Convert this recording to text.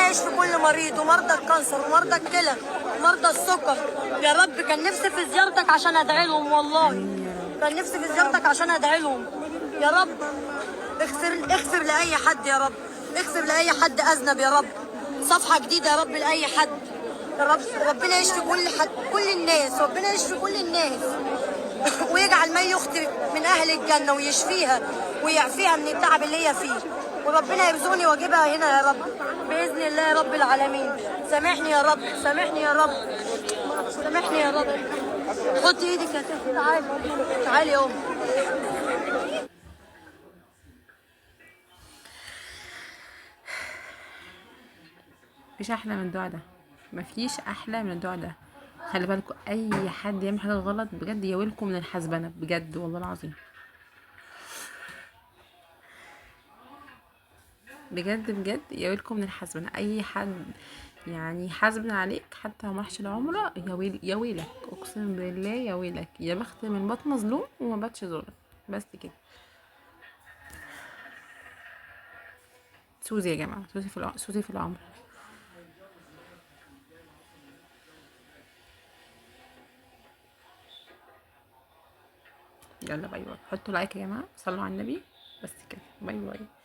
ربنا يشفي كل مريض، ومرضى ال cancer ومرضى الكلى ومرضى السكر يا رب. كان نفسي في زيارتك عشان ادعي لهم والله، كان نفسي في زيارتك عشان ادعي لهم يا رب. اغفر اغفر لاي حد يا رب، اغفر لاي حد اذنب يا رب. صفحة جديدة يا رب لاي حد يا رب. ربنا يشفي كل حد، كل الناس، ربنا يشفي كل الناس ويجعل مي اختي من اهل الجنة ويشفيها ويعفيها من التعب اللي هي فيه، وربنا يرزقني واجيبها هنا يا رب باذن الله يا رب العالمين. سامحني يا رب، سامحني يا رب، سامحني يا رب. حطي ايدك يا تحت، تعالي تعالي يا ام. مفيش احلى من الدعاء ده، مفيش احلى من الدعاء ده. خلي بالكم اي حد يعمل حاجة غلط بجد ياويلكم من الحسبنه بجد والله العظيم، بجد بجد ياويلكم من الحسبنه. اي حد يعني حاسبن عليك حتى لو ما راحش العمرة، يا ويل يا ويلك، اقسم بالله يا ويلك، يا بخت من بات مظلوم وما باتش ظالم. بس كده. سوزي يا جماعة، سوزي في سوزي في العمرة. يلا bye bye، حطوا like يا جماعة، صلوا على النبي. بس كده، bye bye.